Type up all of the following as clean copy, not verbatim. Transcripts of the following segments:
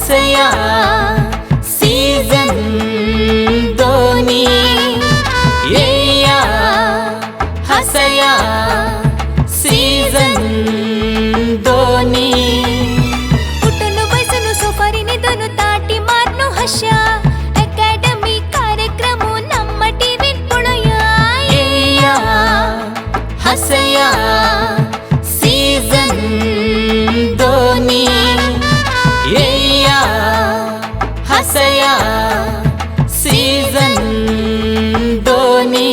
हसया season दोनी, येया हसया season दोनी। उठून बसून सोफारी निदून ताटी मारून हशा अकॅडमी कार्यक्रम नम्म टीव्हीत पळोवया। येया हसया सीजन दोनी, येया हसया सीजन दोनी।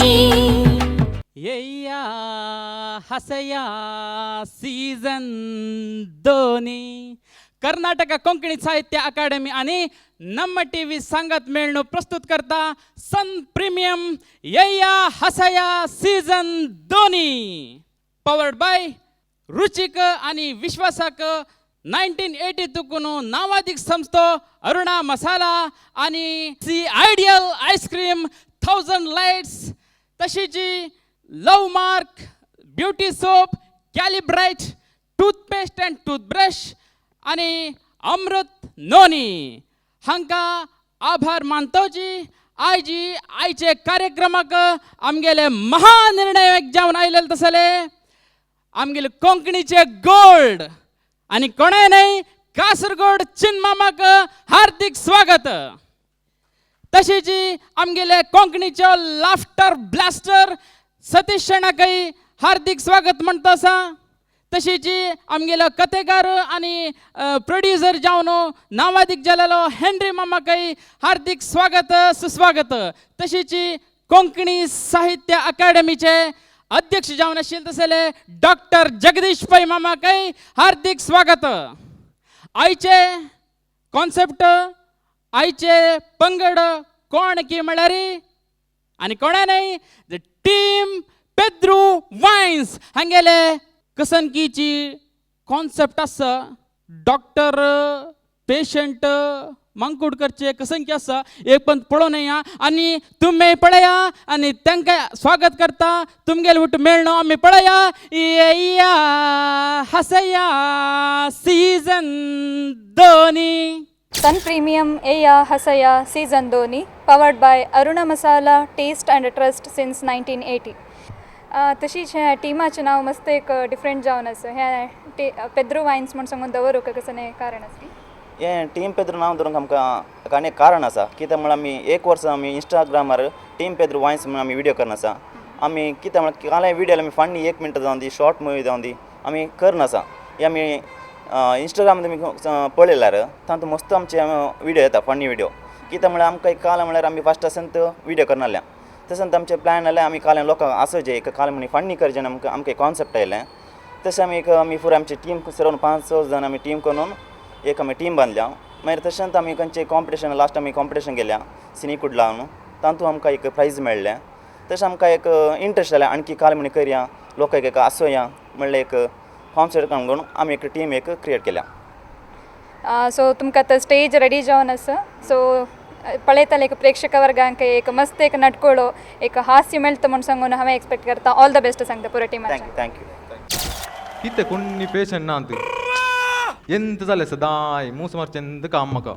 येया हसया सीझन दोनी। कर्नाटक कोंकणी साहित्य अकादमी आणि नम्म टीव्ही सांगत मेळणू प्रस्तुत करता सन प्रीमियम येया हसया सीझन दोनी, पवर्ड बाय रुचिक आणि विश्वासाक 1980 तुकून नावादीक संस्थो अरुणा मसाला आणि सी आयडियल आईस्क्रीम 1000 लाईट्स, तशीची love mark beauty soap, Calibrite toothpaste and toothbrush आणि अमृत नोनी हांकां आभार मानतोची। आयजी आयचे कार्यक्रमाक आमगेले महानिर्णय जावन आयलेले तसले आमगेले कोंकणीचे गोल्ड आनी कोणें न्हय कासरगोड चिनमामाक हार्दिक स्वागत। तशीच आमगेले कोंकणीचो लाफ्टर ब्लास्टर सतीश शेणाकय हार्दिक स्वागत म्हणटा आसा। तशीच आमगेलो कथेकार आनी प्रोड्युसर जावन नावादीक जालेलो हेनरी मामाकय हार्दिक स्वागत सुस्वागत। तशीच कोंकणी साहित्य अकादमीचे अध्यक्ष जावन आशिल्ले तसले डॉक्टर जगदीश पै मामाकय हार्दिक स्वागत। आयचे कॉन्सेप्ट आयचे पंगड कोण की म्हळ्यार आनी कोणा न्हय the team Pedro वायन्स हांगेले कसनकीची कॉन्सेप्ट आसा। डॉक्टर पेशंट मांकूड करचे कसनकी आसा एक पण पळोवन या आनी तुमी पळया आनी तांकां स्वागत करता। तुमगेले उठ मेळणो आमी पळया। येया हसया सीझन दोनी। सन प्रीमियम एया हसया सीझन दोनी, powered by Aruna Masala, taste and trust since 1980। तशीच ह्या टिमाचें नांव मस्त एक डिफरंट जावन आसा। हें पेद्रो वायन्स म्हूण सांगून दवरूंक कसलें कारण आसा? हें टीम पेद्रो नांव दवरूंक आमकां आनी एक कारण आसा। कित्याक म्हळ्यार आमी एक वर्स आमी इंस्टाग्रामार टीम पेद्रो वायन्स म्हणून आमी व्हिडियो करून आसा। आमी कित्याक म्हळ्यार कांय व्हिडियो आमी फन्नी 1 मिनट जावन दी, शॉर्ट मुवी जावन दी, आमी करून आसा। हे आमी इंस्टाग्राम तुमी पळयल्यार तातूंत मस्त आमचे व्हिडियो येता, फन्नी व्हिडियो। कित्याक म्हळ्यार आमकां एक काल म्हळ्यार आमी फस्ट आसून व्हिडियो करून आसल्या तशेंच आमचें प्लॅन जालें आमी काल लोकांक आसोवचें एक काल म्हणी फन्नी करचें आमकां आमकां एक कॉन्सेप्ट आयलें। तशें आमी एक आमी फुडें आमची टीम सरोवन 5-6 जाण आमी टीम करून एक आमी टीम बांदल्या। मागीर तशेंच आमी खंयचे कॉम्पिटिशन लास्ट आमी कॉम्पिटिशन गेल्या सिनी कुडला म्हणून, तातूंत आमकां एक प्रायज मेळ्ळें। तशें आमकां एक इंट्रस्ट जालें आणकी काल म्हणी करया, लोकांक एक आसोया म्हणलें एक कॉन्सेप्ट करून आमी एक टीम एक क्रिएट केल्या। सो तुमकां आतां स्टेज रेडी जावन आसा। सो पळयताले एक प्रेक्षक वर्गांक एक मस्त एक नटकोळो एक हास्य मेळटा म्हूण सांगून हांवें एक्सपेक्ट करता। ऑल the best सांगता पुरो टिमाक। Thank you thank you. कितें कोणी पेशंट ना तूं ಎಂತ जालें सदांय मूस मारचें ಎಂತ काम म्हाका।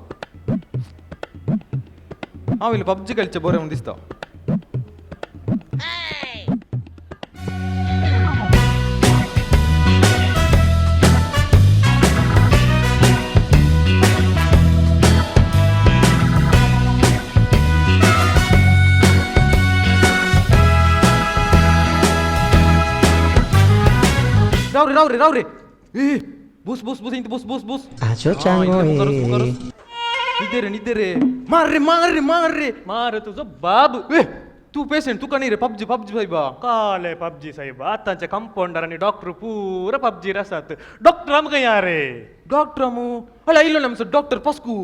हांव इल्लें पबजी खेळचें बरें म्हूण दिसता। राव रे राव रे राव रे, ए बुस बुस बुस इंत बुस बुस बुस। आजो चांगो ए निदे रे निदे रे, मार रे मार रे मार रे मार तुझो बाब। ए तू पेशंट तुका न्ही रे पबजी पबजी साहेबा। काले पबजी साहेब, आतांचे कंपाउंडर आनी डॉक्टर पुरा पबजीर आसात। डॉक्टर आमकां या रे डॉक्टर आमू हय आयलो ना आमचो डॉक्टर पस्कू।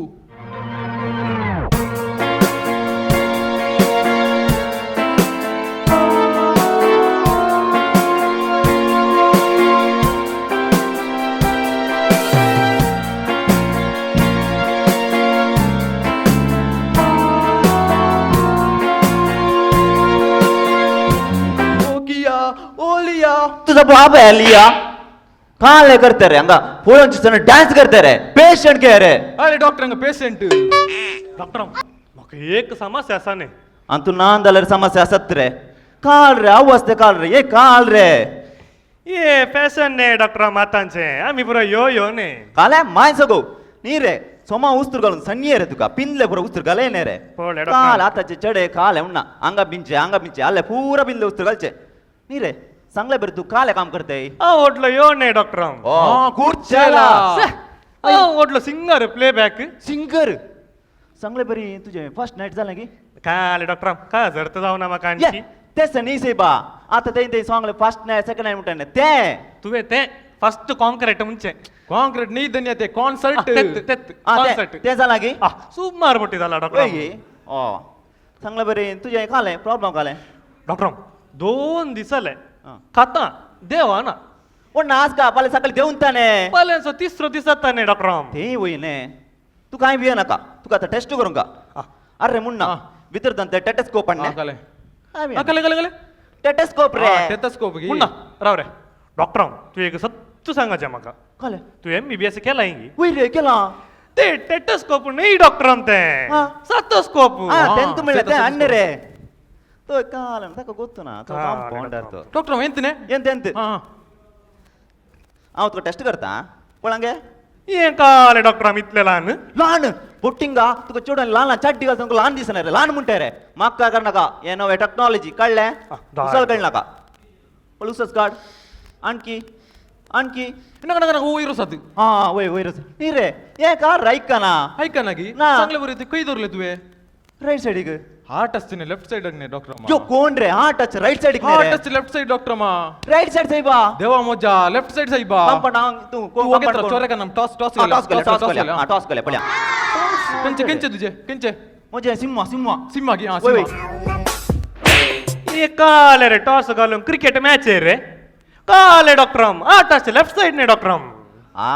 तुझा बाप आहे लिया। काले करते रे हंगा पोळोंचे डान्स करते रे पेशंट के रे. अरे डॉक्टर हंगा पेशंट. डॉक्टर म्हाका एक समस्या आसा न्ही. आनी तूं ना जाल्यार समस्या आसत रे. काल रे अवस्थे काल रे ये काल रे. ये फॅशन न्ही डॉक्टर आतांचे आमी पुरो यो यो न्ही. काले माय सगो न्ही रे सोमा उस्तर घालून सन्नी रे तुका पिंदले पुरो उस्तर घाले न्ही रे. पळय डॉक्टर. काल आतांचे चेडे काले उण्णा हांगा बिंचे हांगा बिंचे आले पुरा पिंदले उस्तर घालचे न्ही रे. सांगले बरे तू काले काम करते. व्हडलो यो न्ही डॉक्टर. कुर्चेला व्हडलो सिंगर प्लेबॅक सिंगर. सांगले बरी तुझे फर्स्ट नायट जालें की काले डॉक्टर का जर जावना म्हाका आणखी. तें न्ही सायबा आतां तें तें सांगलें फर्स्ट नायट सेकंड नायट म्हणटा तें तुवें तें फर्स्ट कॉन्क्रीट म्हणचें. कॉन्क्रीट न्ही धन्या ते कॉन्सर्ट. तेत तेत कॉन्सर्ट. तें जालां की सुमार मोठी जाला डॉक्टर. वय ओ सांगलें बरें तुजें कालें प्रॉब्लम कालें. डॉक्टर 2 दीस जाले खाता देवाना. पूण नाच का फाल्यां सकाळीं देंवता न्ही. फाल्यांचो तिसरो दीस जाता न्ही डॉक्टर. तें वय न्ही तूं कांय भिये नाका तुका आतां टेस्ट करूंक अरे मुन्ना भितर ते टेटेस्कोप हाडलें. कालें कालें कालें टेटेस्कोप रे. टेटेस्कोप की मुन्ना राव रे डॉक्टर तूं एक सत्य सांगाचें म्हाका. कालें तूं MBBS केलां गी? वय रे केलां. ते टेटेस्कोप न्ही डॉक्टर तें स्टेथोस्कोप. तेंत म्हणलें तें हाडलें रे. तो काल ताका गोत्तु ना तो कंपाउंडर तो. डॉक्टर ಎಂತ ಎಂತ ಎಂತ हांव तुका टेस्ट करता पळंगे. हें कालें डॉक्टर इतलें ल्हान ल्हान बोटिंगा तुका चेडून ल्हान ल्हान चाड्डी घालता तुका ल्हान दिसना रे ल्हान म्हणटा रे. म्हाका करनाका हें नवें टॅक्नॉलॉजी कळ्ळें उसल कळनाका पळय उसच काड आणखी आणखी. नाका नाका नाका वयर आसात. हां वय वयर आसा न्ही रे. हें कार आयकना. आयकना की सांगलें बरें ते खंय दवरलें तुवें? रायट सायडीक. हार्ट असते न्ही लेफ्ट सायडाक न्ही डॉक्टर. यो कोण रे? हार्ट टच रायट सायडीक न्ही रे. Heart touch left side doctor मा. रायट सायड सायबा. देवा मोजा लेफ्ट सायड सायबा. कंपाउंड हांव तूं तूं वगेत चोरे का नाम टॉस टॉस टॉस घाले टॉस घाले. हां टॉस घाले पळया. कंचे कंचे तुझे कंचे? म्हजें सिम्मा सिम्मा सिम्मा की. हां सिम्मा. हे काले रे टॉस घालून क्रिकेट मॅच रे काले doctor. Heart touch left side न्ही डॉक्टर. आ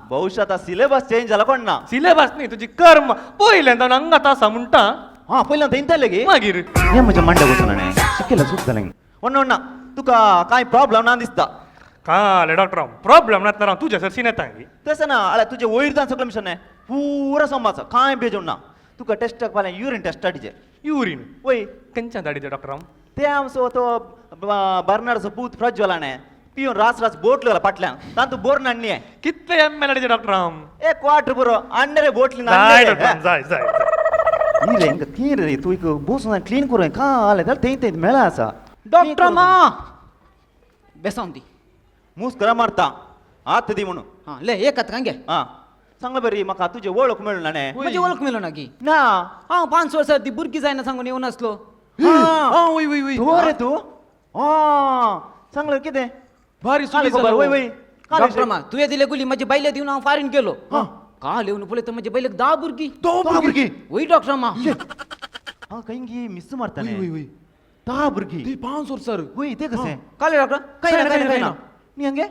बहुशा आतां सिलेबस चेंज जाला कोण ना. सिलेबस न्ही तुजी कर्म पयलें जावन हांगा आसा म्हणटा. हां पयल्यान थंय गे मागीर हें म्हज्या मांड्या वचून न्ही शिकयला चूक जालें. व्हडना व्हडना तुका कांय प्रॉब्लम ना दिसता. काले डॉक्टर प्रॉब्लम नासतना तुज्या सरशीं येता गी. तशें ना आल्या तुजें वयर जावन सगळें मिशन पुरा सोमाचो कांय बेजून ना. तुका टेस्टाक फाल्यां युरीन टेस्ट हाडचे. युरीन वय खंयच्यान धाडिचें डॉक्टर? ते आमचो तो बर्नाडाचो पूत प्रज्वल न्ही पिवन रास रास बोटल घाला फाटल्यान तातूंत बोर नाडणी. कितले ML हाडिचें डॉक्टर? एक क्वार्टर पुरो हाडणे रे बोटली. जाय डॉक्टर जाय जाय. न्ही रे क्लीन रे तूं एक बसून क्लीन करूं काल जाल्यार थंय थंय मेळा आसा. डॉक्टर मा बेसांव दी मूस करा मारता हात दी म्हणून. हां ले एक हात घे. हां सांगलें बरी म्हाका तुजें वळख मेळूं ना न्ही. म्हजी वळख मेळूं ना की? ना हांव 5 वर्सां ती भुरगीं जायना सांगून येवन आसलो. हां वय वय वय तूं रे तूं. हां सांगलें कितें भारी काल खबर वय वय. डॉक्टर मा तुवें दिले गुली म्हजी बायले दिवन हांव फारीन गेलो. काल येवन पळयता म्हज्या बायलेक 10 भुरगीं. 10 भुरगीं? वय डॉक्टर मा. हां खंय मिस मारता न्ही. 10 भुरगीं 5 वर्सां. वय तें कशें? काल डॉक्टर कांय ना कांय ना कांय ना न्ही हांगे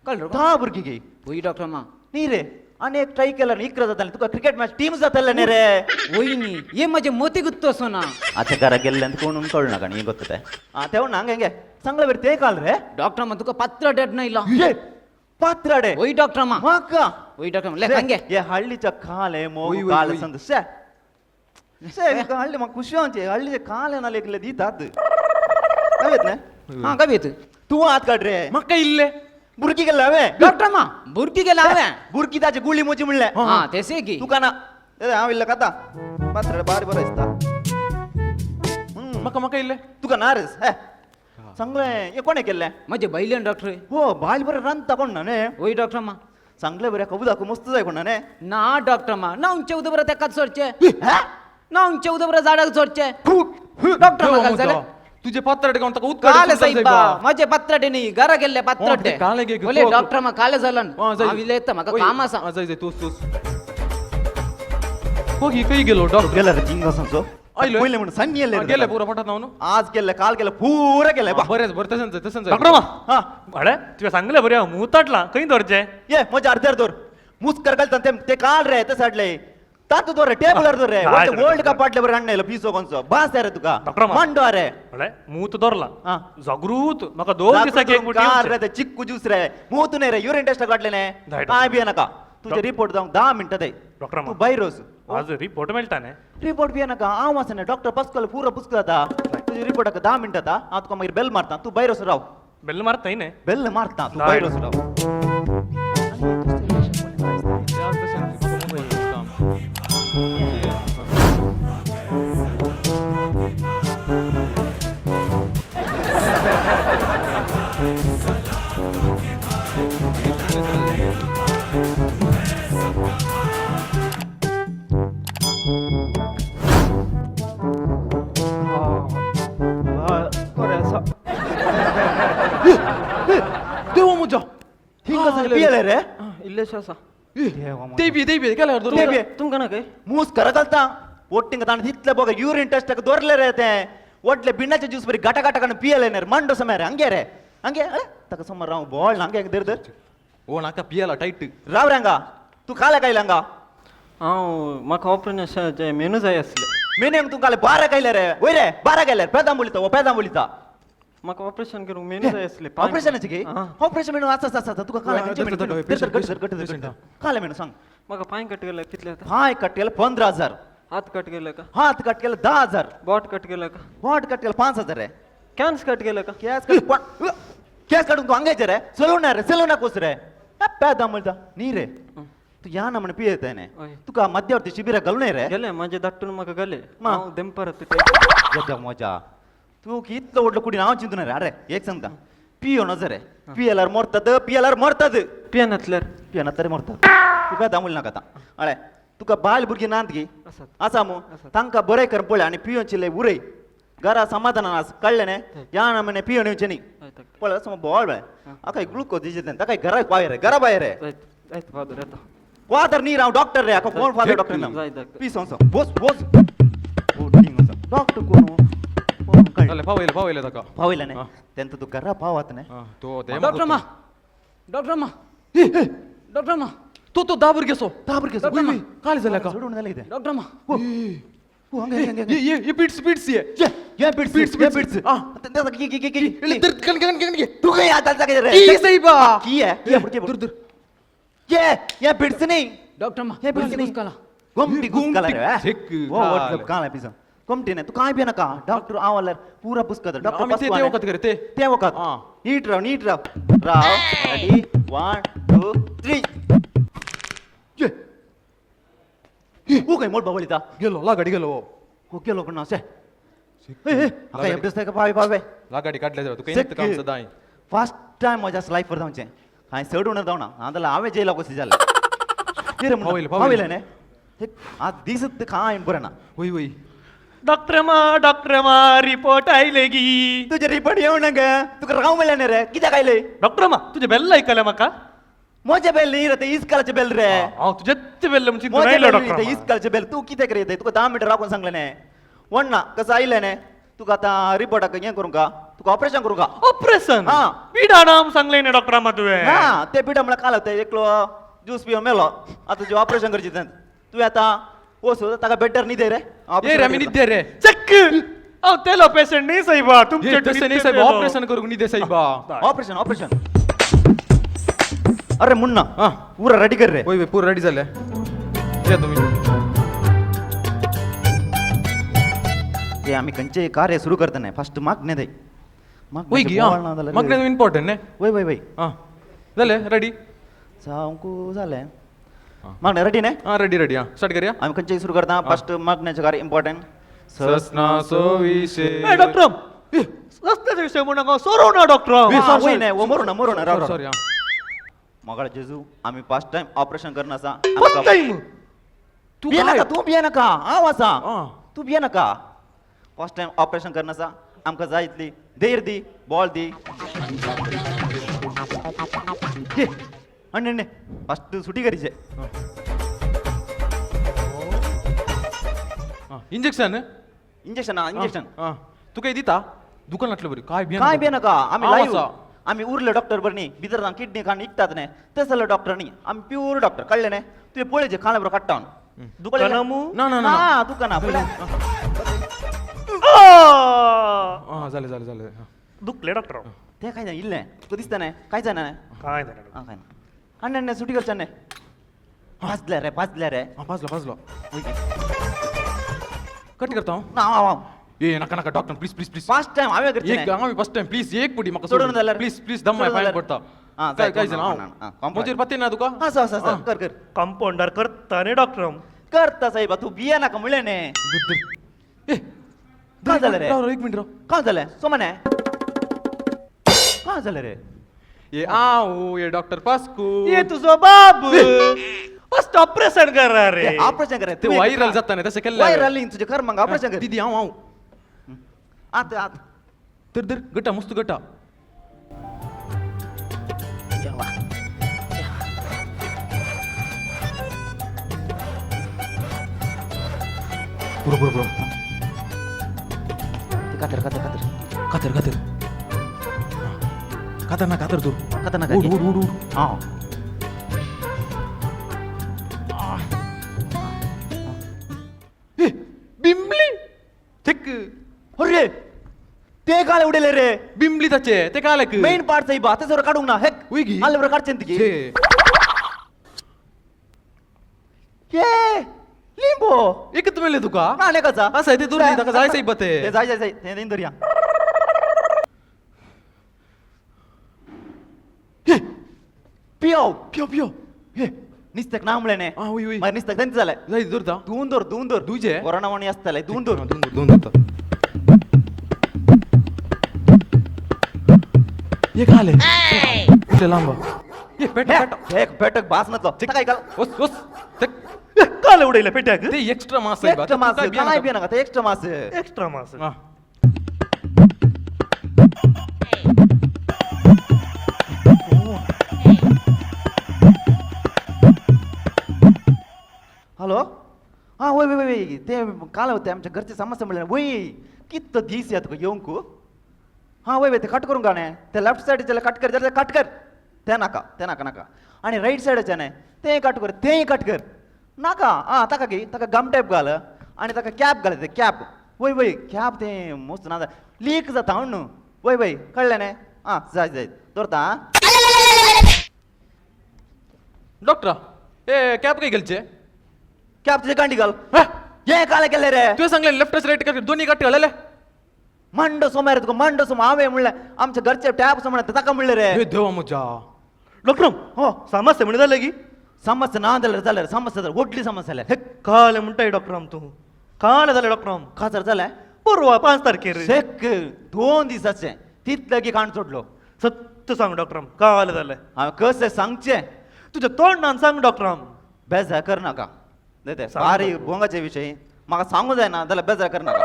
काल डॉक्टर 10 भुरगीं गे. वय डॉक्टर मा. न्ही रे आनी एक ट्राय केल्यार 11 जातालें तुका क्रिकेट मॅच टीम जातलें न्ही रे. वय न्ही हे म्हजे मती गुत्तो असो ना. आतां घरा गेल्ल्यान कोण कळना का न्ही गोत्ता तें. आं तें हांगा हेंगे सांगलें बरें तें काल रे. डॉक्टर मा तुका पात्राडेट ना इला. पात्राडे? वय डॉक्टर मा. म्हाका? वय डॉक्टर मा ले हांगे. हे हಳ್ಳಿच्या काले मोग काले संद शे शे हಳ್ಳಿ म्हाका खुशी जावचें हಳ್ಳಿचे काले ना लेखले दितात कवेत न्ही. हां कवेत. तूं हात काड रे. म्हाका इल्ले बुरकी गेल्ले हांवें. डॉक्टर मा बुरकी गेला हांवें. बुरकी ताचे गुळी मोची म्हणलें. हां तेसे की तुका ना हांव इल्लें खाता पात्राडे बारी बरो दिसता. म्हाका म्हाका इल्लें तुका ना रे. हे सांगलें हें कोणें केल्लें? म्हजें बायलेन डॉक्टर. हो बायल बरें रांदता कोण ना न्ही. वय डॉक्टर मा. सांगलें बरें कबुदाकू मस्त जाय कोण ना न्ही. ना डॉक्टर मा ना उंचे उदक बरें तेकाच सोडचें ना उंचे उदक बरें झाडाक सोडचें. डॉक्टर मा जालें तुझे पात्राडे कोण ताका उदक काले सायबा म्हजे पात्राडे न्ही घरा गेल्ले पात्राडे. काले गे बोले डॉक्टर मा काले जालन हांव इल्लें येता म्हाका काम आसा. जाय जाय तूं तूं हो खंय गेलो डॉक्टर? गेला रे जिंग आसांचो आयलो पयलें म्हणून सन्नी येयलें गेले पुरो पटात ना न्हू आज गेले काल गेले पुरा गेले. बरें बरें तशेंच जाय तशेंच जाय. डॉक्टर मा हां अरे तुवें सांगलें बरें हांव मुताटलां खंय दवरचें? ये म्हज्या अर्द्यार दवर मुस्कर घालता ते काल रे ते साडले तातू दोरे टेबलार दोरे वर्ल्ड कप पाटले बरे अण्णा पिसो कोणचो बास रे तुका मांडो रे मूत दोरला जागृत म्हाका 2 दिसाक एक कार रे चिक्कू ज्यूस रे मूत न्ही रे युरिन टेस्ट काडले ने काय बी नाका तुझे रिपोर्ट जावंक 10 मिनटां दे डॉक्टर तू भायर वच आज रिपोर्ट मेळटा न्ही रिपोर्ट बी नाका हांव आसा न्ही डॉक्टर पस्कल पुरो पुस्क जाता तुझे रिपोर्टाक 10 मिनटां जाता हांव तुका मागीर बेल मारता तू भायर वच राव बेल मारता न्ही बेल मारता तू भायर वच राव देवा म्हज्या हिंगा पियले रे इल्लेशे आसा ते बी गेल्यार ते तुमकां ना काय मूस खरा घालता ಒಟ್ಟಿಂಗ ತಾನು ಹಿತ್ಲೆ ಬೋಗ ಯೂರಿನ್ ಟೆಸ್ಟ್ ದೊರ್ಲೆ ರೇ ಒಟ್ಲೆ ಬಿಣ್ಣಚ ಜ್ಯೂಸ್ ಬರಿ ಗಟ ಗಟ ಕಣ್ಣು ಪಿಯಲೆ ನೇರ್ ಮಂಡು ಸಮಯ ರೇ ಹಂಗೆ ರೇ ಹಂಗೆ ತಕ ಸುಮಾರು ರಾವ್ ಬಾಳ್ ಹಂಗೆ ದಿರ್ದು ಓ ನಾಕ ಪಿಯಲ ಟೈಟ್ ರಾವ್ ರಂಗ तू काले कायले हंगा हांव म्हाका ऑपरेशन मेनू जाय आसलें मेनू तूं काले 12 कायले रे वय रे 12 कायले पेदां बोलिता ओ पेदां बोलिता म्हाका ऑपरेशन करूंक मेनू जाय आसलें ऑपरेशनाचे की ऑपरेशन मेनू आसा आसा आसा तुका काले खंयचे मेनू गट काले मेनू सांग म्हाका पांय कट गेले कितले जाता पांय कट केले 15,000 हात कट गेले का हात कट केले 10,000 बोट कट गेले का बोट कट केले 5,000 रे कॅन्स कट गेले का केस कट केस काडून तू हंगायचे रे सलून रे सलूना कोस रे पेदां बोलता न्ही रे तू या ना म्हण पियेता न्ही तुका मध्यवर्ती शिबिराक घालूं न्ही रे गेले म्हाजे धाडटून म्हाका गेले हांव देंपरात मजा मजा तूं इतलो व्हडलो कुडीन हांव चिंतून रे अरे एक सांगता पियो नजर रे पियेल्यार मरतात पियेल्यार मरतात पियेनातल्यार पियेनातल्यार मरतात तुका दामूल नाका आतां अळे तुका बायल भुरगीं नात गी आसा मू तांकां बरें कर पळय आनी पियोन उरय घरा समाधानान आस कळ्ळें न्ही ह्या ना म्हणे पियोन येवचें न्ही पळय समज बोळ वेळ आका ग्लुकोज दिजे ताका घरा भायर रे घरा भायर रे फादर न्ही हांव डॉक्टर रे आका कोण फादर डॉक्टर ना पीस बोस बोस डॉक्टर कोण पावयले पावयले ताका पावयले न्ही तेंत तूं घरा पावत न्ही तो डॉक्टर मा डॉक्टर मा डॉक्टर मा तो तो 10 भुरगे सो 10 भुरगे सो काले जाले का सोडून जाले कितें डॉक्टर मा ये ये पिट्स पिट्स ये ये पिट्स पिट्स ये पिट्स की की की की दर कन कन कन तू काय आता जागे रे की साहेबा की है की दूर दूर ये ये पिट्स नहीं डॉक्टर मा ये पिट्स नहीं गोमटी घुसकाला रे वो व्हाट्सएप काला पिसा गोमटी ने तू काय बी नका डॉक्टर आवाला पूरा पुस्कत डॉक्टर आम्ही ते वखत करे ते ते वखत नीट राव नीट राव राव रेडी 1 2 3 ये ओ काय मोठ बावळीता गेलो लागाडी गेलो हो गेलो पण असे आका एवढंच का पावे पावे लागाडी काढल्या तू काही काम सदाय फर्स्ट टाइम म्हज्या लायफ जावचें हांवें चड उणें जावना हांव जाल्यार हांवें जेला कशें जालें पावयलें न्ही आज दिसत कांय बरें ना वय वय डॉक्टर मा डॉक्टर मा रिपोर्ट आयले गी तुजे रिपोर्ट येवं नाका तुका राव मेळ्ळें न्ही रे कित्याक आयले डॉक्टर मा तुजे बेल आयकलें म्हाका म्हजें बेल न्ही रे ते इस्कालाचें बेल रे हांव तुजेच बेल म्हणजे म्हजें बेल न्ही ते इस्कालाचें बेल तूं कित्याक रे तुका 10 मिनटां रावून सांगलें न्ही वण्णा कसं आयलें न्ही तुका आतां रिपोर्टाक हें करूंक का तुका ऑपरेशन करूंक का ऑपरेशन हां पिडा नाम सांगलें न्ही डॉक्टर मा तुवें ना ते पिडा म्हळ्यार काल ते एकलो ज्यूस पिवन मेलो आतां तुजें ऑपरेशन करचें तें तुवें आतां वच ताका बेटर न्हिदे रे ये रे आमी न्हिदे रे चेक हांव तेलो पेशंट न्ही साहेबा तुमचे तशें न्ही साहेब ऑपरेशन करूंक न्हिदे साहेबा ऑपरेशन ऑपरेशन अरे मुन्ना पूरा रेडी कर रे वय वय पूरा रेडी जालें या तुमी ते आमी खंयचें कार्य सुरू करतना फर्स्ट मागणें दी वय गी मागणें इम्पॉर्टंट न्ही वय वय वय आं जालें रेडी सामको जालें मागणें रेडी न्ही आं रेडी रेडी आं स्टार्ट करया आमी खंयचें सुरू करता फर्स्ट मागण्याचें कार्य इम्पॉर्टंट ससना सो विशे डॉक्टर सस्त्याचे विशय म्हणून नाका सोरो ना डॉक्टर वय न्ही ओ मरू ना मरू ना राव सॉरी आं मोगाळ जेजू आमी फर्स्ट टायम ऑपरेशन करना आसा फर्स्ट टायम तूं भियेनाका तूं भियेनाका हांव आसा तूं भियेनाका फर्स्ट टायम ऑपरेशन करना आसा आमकां जाय इतली धैर्य the ball the Aney first सुटी करीचे इंजेक्शन इंजेक्शन इंजेक्शन तुका दिता दुकानांतलं बरी काय काय भियेनाका आमी लायव्ह आमी उरले डॉक्टर बरी न्ही भितर किडनी खाण इकतात न्ही ते जाल्यार डॉक्टर न्ही आमी प्यूर डॉक्टर कळ्ळें न्ही तुवें पळयचें खाणा बरोबर काडटा दुकाना मू? ना ना ना. हा दुकाना पळय. हा जालें जालें जालें. दुखले डॉक्टर. ते काय जाणा इल्लें तुका दिसता न्ही काय जाणा काय जाणा. आं काय ना आनी आनी सुटी करचें न्ही. भाजले रे भाजले रे. हां भाजलो भाजलो. कट करता हांव. ना हांव हांव. ए नाका नाका doctor please please please. First time हांवें करचें. एक हांवें फर्स्ट टायम प्लीज एक पुटी म्हाका सोडून जाल्यार प्लीज प्लीज दम माय पडटा. आं काय काय जालें हांव म्हजेर पत्ते ना तुका. आसा आसा आसा कर कर. कंपाउंडर करता न्ही डॉक्टर. करता साहेबा तूं भिये नाका म्हणलें न्ही. ए काय जालें रे? राव राव एक मिनट राव. काय जालें सोमने काय जालें रे? ए आऊ ए डॉक्टर पास्कू. ए तुझो बाब फर्स्ट ऑपरेशन करा रे. ऑपरेशन कर. ते व्हायरल जाता न्ही तशें केल्लें. व्हायरल तुजें कर मग ऑपरेशन कर. दीदी हांव हांव. आत आत तर धर गटा मस्त गटा. पुरो पुरो पुरो. कातर कातर कातर कातर कातर कातर ना कातर तू कातर ना. उड उड उड उड. हां ए बिंबली थिक. अरे ते काले उडयले रे. बिंबली ताचे ते काले मेन पार्ट साहेबा ते सर काडूंक ना हेक उय आले बरं काडचें ती. ये लिंबो एकच मेळ्ळें तुका. ना एकच आसा ते दूर ताका जाय साहेब ते जाय जाय जाय ते धरया. पियो पियो पियो. हे निस्तेक ना म्हणलें न्ही. आं वय वय. मागीर निस्तेक तेंच जालें. जाय दवरता. धुवन दवर धुवन दवर. दुजे कोरोना वाणी आसतालें धुवन दवर धुवन दवर धुवन दवरता. हे काले इतले लांब. हे पेट पेट एक पेटक भास नतलो ताका घाल. वस वस काले उडयले पेट्याक. ते एक्स्ट्रा मास साहेब. एक्स्ट्रा मास काय बी नाका ते एक्स्ट्रा मास. एक्स्ट्रा मास. हां हॅलो. हां वय वय वय ते काल होते आमच्या घरचे समस्या म्हणले वय कित दीस या तुका येवंक. हां वय वय ते कट करूंक न्ही ते लेफ्ट सायडीचे कट कर जाल्यार कट कर ते नाका ते नाका नाका. आनी रायट सायडीचे न्ही तें कट कर तेंय कट कर नाका. आं ताका की ताका गम टेप घाल आनी ताका कॅप घाल ते कॅप. वय वय कॅप तें मस्त ना लीक जाता म्हण न्हू. वय वय कळ्ळें न्ही. आं जाय जाय दवरता. आं डॉक्टरा ए कॅप काय घालचे? कॅप तुजे गांडी घाल. हे काले केले रे. तुवें सांगलें लेफ्ट रायट कर दोन्ही कट घालले. मांडो सोमार तुका मांडो सोमा हांवें म्हणलें आमच्या घरचे टॅप सोमा ताका म्हणलें रे. हे देवा म्हज्या. डॉक्टर हो समस्या म्हण जालें की? समस्या ना जाल्यार जाल्यार समस्या जाल्यार व्हडली समस्या जाल्या. काले म्हणटाय डॉक्टर तूं. काले जालें डॉक्टर. काजार जालें परवा 5 तारखेर. शेक 2 दिसाचें तितलें की काण सोडलो. सत्य सांग डॉक्टर काले जालें. हांवें कशें सांगचें? तुज्या तोंडान सांग डॉक्टर. बेजार करनाका ते बारीक भोंगाचे विशय म्हाका सांगू जायना जाल्यार बेजार करनाका.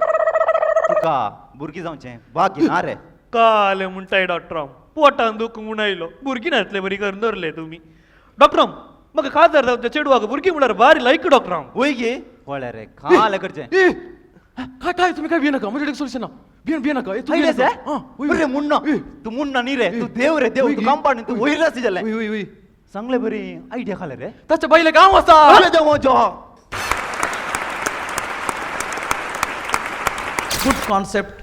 तुका भुरगीं जावचें भाग्य ना रे. काले म्हणटाय डॉक्टर पोटान दुख म्हूण आयलो भुरगीं नासले बरी करून दवरले तुमी. डॉक्टर म्हाका काजार जावच्या चेडवाक भुरगीं म्हणल्यार बारी लायक डॉक्टर. वय गे पळय रे काले करचें. काय काय तुमी काय भिये नाका म्हजे कडेन सोल्युशन ना. भिये भिये नाका. अरे मुन्ना तूं मुन्ना न्ही रे तूं देव रे देव. तूं कंपाउंड तूं वयर आसी जालें. वय वय सांगले बरी आयडिया खाले रे. ताच्या बायलेक हांव आसा. गुड कॉन्सेप्ट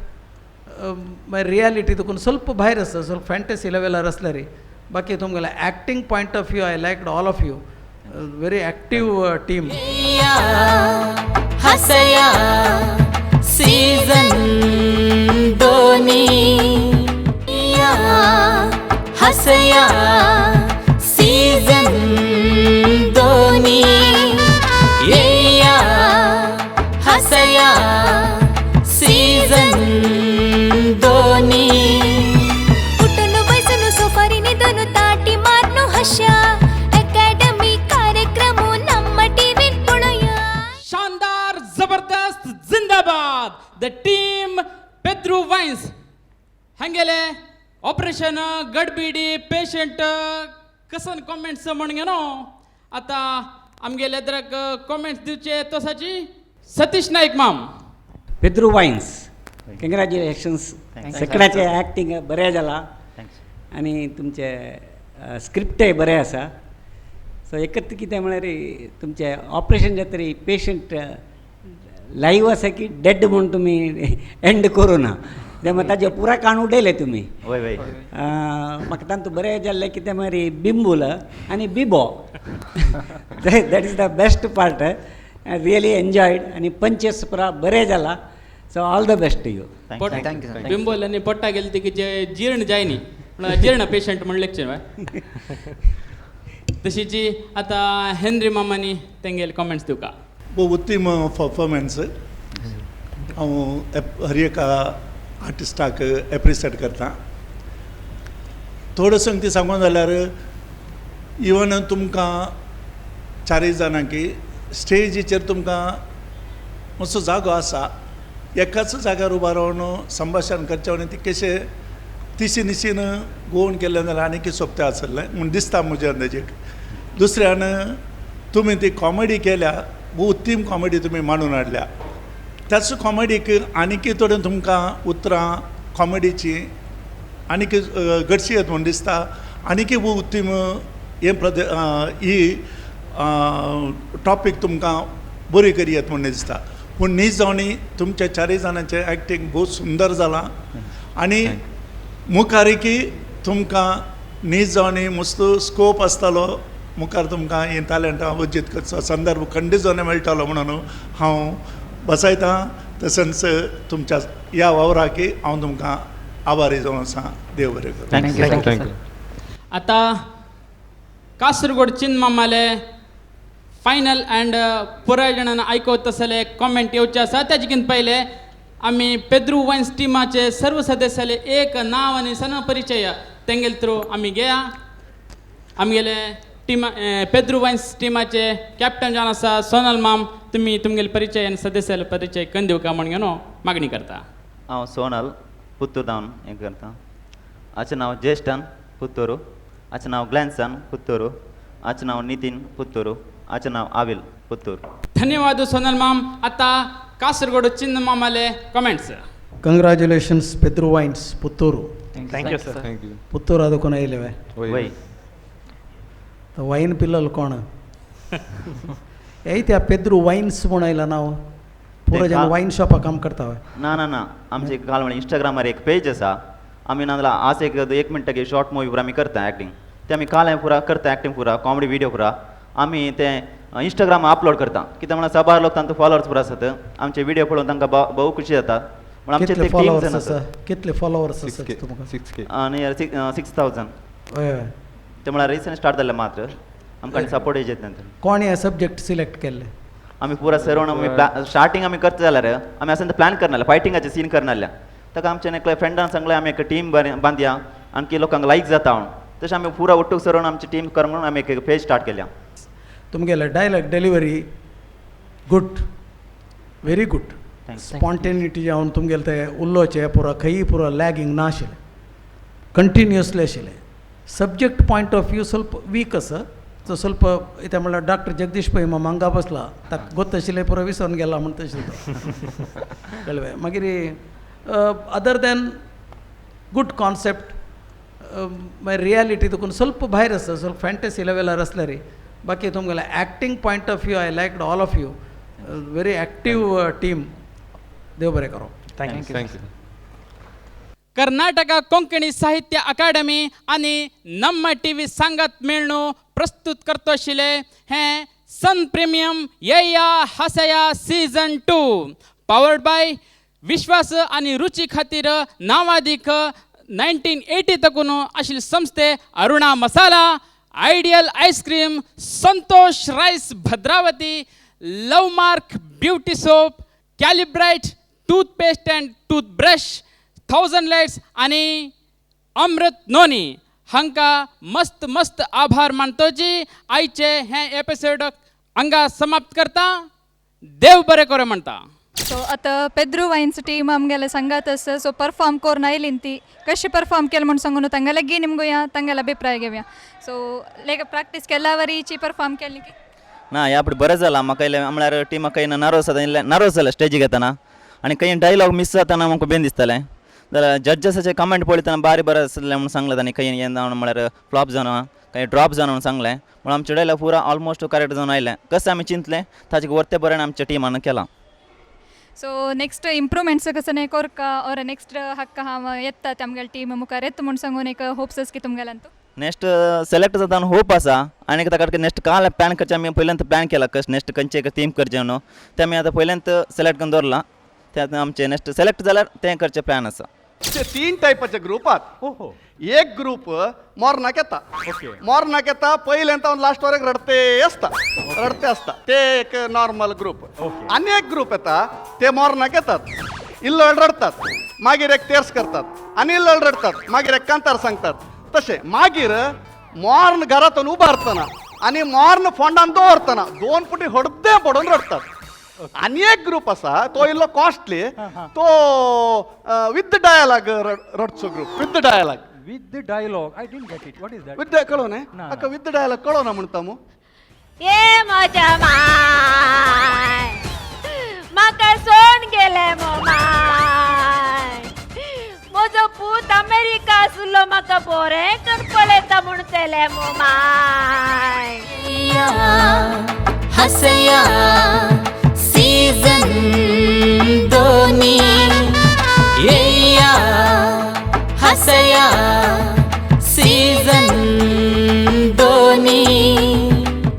मागीर रियालिटी तुकून ಸ್ವಲ್ಪ भायर आसता ಸ್ವಲ್ಪ फ्यांटसी लेवलार आसल्यार बाकी तुमगेले acting point of view I liked all of you very active team. हसया season दोन्ही हसया सीझन दोन्ही हसया सीझन दोन्ही. उठून बसून सोफारीने दोन ताटी मारनो हशा अकॅडमी कार्यक्रम नम्म टीव्हीत पळोवया. शानदार जबरदस्त जिंदाबाद the team Pedro wines. हांगेले ऑपरेशन गडबिडी पेशंट कसन कॉमेंट्स म्हण न्हू आतां आमगेले अद्रक कॉमेंट्स दिवचे तसाची सतीश नाईक माम. पेद्रू वायन्स कंग्रॅच्युलेशन्स. सगळ्याचे ॲक्टिंग बरें जाला आनी तुमचें स्क्रिप्टय बरें आसा. सो एकत कितें म्हळ्यार तुमचें ऑपरेशन जाता तरी पेशंट लायव आसा की डेड म्हूण तुमी एंड करूं ना तें मागीर ताजें पुराय काण उडयलें तुमी. वय वय. म्हाका तातूंत बरें जाल्लें कितें म्हळ्यार बिंबूल आनी बिबो that is the best part. I really enjoyed आनी पंचेस पुरा बरें जाला. So all the best to you. Thank you. बिंबोल आनी पोट्टा गेले ती जे जीर्ण जायनी पूण जीर्ण पेशंट म्हण लेगचे तशीची आतां हेनरी मामानी तेंगेले कॉमेंट्स दिवका. भोव उत्तम परफॉर्मन्स. हांव हर एका आर्टिस्टाक एप्रिशिएट करता. थोडो संगती सांगूं जाल्यार इवन तुमकां चारय जाणां की स्टेजीचेर तुमकां मातसो जागो आसा, एकाच जाग्यार उबो रावन संभाशण करचें आनी तितकेशें तिशी निशीन गोवन केल्लें जाल्यार आनीक सोंपतें आसलें म्हूण दिसता म्हज्या अंदाजेक. दुसऱ्यान तुमी ती कॉमेडी केल्या, उत्तम कॉमेडी तुमी मांडून हाडल्या. त्याच कॉमेडीक आनीकय थोडें तुमकां उतरां कॉमेडीची आनीक घटशी येत म्हूण दिसता. आनीकय उत्तम हें ही टॉपीक तुमकां बरी करी येत म्हूण दिसता. पूण न्ही जावनी तुमच्या चारय जाणांचें एक्टींग भोव सुंदर जालां आनी मुखार की तुमकां न्ही जावनी मस्त स्कोप आसतलो. मुखार तुमकां हें टॅलंटां अर्जीत करचो संदर्भ खंडीत जावन मेळटलो म्हणून हांव बसयतां. तशेंच तुमच्या ह्या वावराक हांव तुमकां आभारी जावन आसा. देव बरें करूं. Thank you thank you. आतां कासरगोड चिनमामाले फायनल अँड पुराय जाणांना आयकत आसले कॉमेंट येवचे आसा. त्याचे पयले आमी पेद्रू वायन्स टिमाचे सर्व सदस्याले एक नांव आनी सन परिचय तेंगेले थ्रू आमी घेया. आमगेले टिमा पेद्रू वायन्स टिमाचे कॅप्टन जावन आसा सोनल माम, तुमी तुमगेले परिचय आनी सदस्याले परिचय करून दिवका म्हण घेवन मागणी करता. हांव सोनल पुत्तूर धावन हें करता. हाचें नांव ज्येश्ठन पुत्तूरू, हाचें नांव ग्लॅन्सन पुत्तूरू, हाचें नांव नितीन पुत्तूरू, हाचें नांव आविल पुत्तूर. धन्यवाद सोनल माम. आतां कासरगोड चिन्न मामाले comments. Congratulations Pedro wines Puttur. Thank you sir. Thank you. Puttur ಅದಕ್ಕೂ ಇಲ್ಲವೇ वय ವೈನ್ ಪಿಲ್ಲಲ್ ಕೋಣ ಐತೆ ಆ ಪೆದ್ರು ವೈನ್ಸ್ म्हूण आयला नांव पुरो जन वायन शॉपा काम करता. ना ना ना, आमचे काल म्हळ्यार इंस्टाग्रामार एक पेज आसा. आमी ना जाल्यार आज एक एक मिनटाक शॉर्ट मुवी पुरा आमी करता एक्टींग. ते आमी काल पुरा करता एक्टींग पुरा कॉमेडी व्हिडियो पुरा आमी ते इंस्टाग्राम अपलोड करता. कित्याक म्हळ्यार साबार लोक तांचो फॉलोअर्स पुरा आसात. आमचे व्हिडियो पळोवन तांकां भोव खुशी जाता. म्हण आमचे कितले ते टीम फॉलोअर्स आसा? कितले फॉलोअर्स आसा तुमकां? 6K आनी 6,000. हय हय. ते म्हळ्यार रिसंट स्टार्ट जाल्लें मात्र आमकां सपोर्ट येयत नंतर. कोण हे सब्जेक्ट सिलेक्ट केल्ले? आमी पुरा सरोवन आमी स्टार्टींग आमी करता जाल्यार आमी आसा प्लॅन करनासले, फायटिंगाचे सीन करनासले. ताका आमच्या एकल्या फ्रेंडान सांगलें आमी एक टीम बांदया आणखी लोकांक लायक जाता म्हणून. तशें आमी पुरा ಒಟ್ಟುಗ್ सरोवन आमची टीम कर म्हणून आमी एक पेज स्टार्ट केल्या. तुमगेले dialogue delivery good, very good. Spontaneity जावन तुमगेले ते उलोवचें पुरा खंयी पुरा लॅगींग ना आशिल्लें, कंटिन्युअसली आशिल्लें. सब्जेक्ट पॉयंट ऑफ व्यू ಸ್ವಲ್ಪ वीक आसा. सो ಸ್ವಲ್ಪ इतें म्हणल्यार डॉक्टर जगदीश पै मामा हांगा बसला ताका गोत्त आशिल्लें पुरो विसरून गेला म्हण तशें कळ्ळें. मागीर अदर दॅन गूड कॉन्सेप्ट मागीर रियालिटी देखून ಸ್ವಲ್ಪ भायर आसा, ಸ್ವಲ್ಪ फ्यांटसी लेवलार आसल्यार. बाकी तुमगेलें acting point of view I liked all of you. Very active team. देव बरें करूं. Thank you. Thank you. Karnataka Konkani Sahitya Akademi आनी नम्मा टी व्ही सांगात मेळ्णू प्रस्तुत करतो आशिल्ले हें सन प्रिमियम येया हसया सीझन 2 पावर्ड बाय विश्वास आनी रुची खातीर नांवादीक 1980 तकून आशिल्ले संस्थे Aruna Masala, ideal ice cream, Santosh rice Bhadravati, love mark beauty soap, Calibrite toothpaste and toothbrush, 1000 lights आनी अमृत नोनी हांकां मस्त मस्त आभार मानतोची. आयचे हे एपिसोड हांगा समाप्त करता. देव बरें करूं म्हणटा. सो आतां पेद्रू वायन्स टीम आमगेले संगात आसा. सो परफॉर्म करून आयलीं ती कशी परफॉर्म केलें म्हूण सांगून तांगेले गी निमगुया, तांगेले अभिप्राय घेवया. सो लेक प्रॅक्टीस केल्या वरीची परफॉर्म केली की ना ह्या फावटी बरें जालां म्हाका. इल्लें म्हळ्यार टिमाक खंय नर्वस जाता, इल्लें नर्वस जालें स्टेजीक येतना आनी खंय डायलॉग मिस जातना म्हाका बेन दिसतालें. जाल्यार जड्जसाचे कमेंट पळयतना बारी बरें आसलें म्हणून सांगलें तांणी. खंय हें जावन म्हळ्यार फ्लॉप जावन काही ड्रॉप जावन म्हणून सांगलें म्हणून आमचे डायलॉग पुरा ऑलमोस्ट करेक्ट जावन आयलें. कशें आमी चिंतलें ताचे वरते बरें आमच्या टिमान केलां. सो नेक्स्ट इंप्रूवमेंट्स कसं कोरका और नेक्स्ट हक्क हांव येता ते आमगेले टीम मुखार येता म्हूण सांगून एक होप्स आस की तुमगेल्यान. नेक्स्ट सिलेक्ट जाता होप आसा आनी ताका नेक्स्ट काल प्लॅन करचें आमी पयल्यांत प्लॅन केला कशें नेक्स्ट खंयचे थीम करचें न्हू तें आमी आतां पयल्यांत सिलेक्ट करून दवरलां. तें आतां आमचें नेक्स्ट सिलेक्ट जाल्यार तें करचें प्लॅन आसा. तीन टायपाचे ग्रुपात. एक ग्रुप मोरनाक येता, मोरनाक येता पयल्यान तावन लास्ट वरेक रडते आसता, रडते आसता, ते एक नॉर्मल ग्रुप. आनी एक ग्रुप येता ते मोरनाक येतात, इल्लो रडतात, मागीर एक तेर्स करतात आनी इल्लो रडतात, मागीर एक कांतार सांगतात. तशें मागीर मोर्न घरातून उबारतना आनी मोर्न फोंडान दवरतना दोन पुटी हडदे पडून रडतात. आनी एक ग्रुप आसा तो इल्लो कॉस्टली, तो विथ डायलॉग रडचो group. With dialogue, with dialogue. I didn't get it, what is that? With कळो न्ही आका, विथ डायलॉग कळो ना म्हणटा मू. ये म्हज्या माय म्हाका सोड गेले मो माय, म्हजो पूत अमेरिका आसलो म्हाका बरें कर पळयता म्हणटलें मो माय. हसया.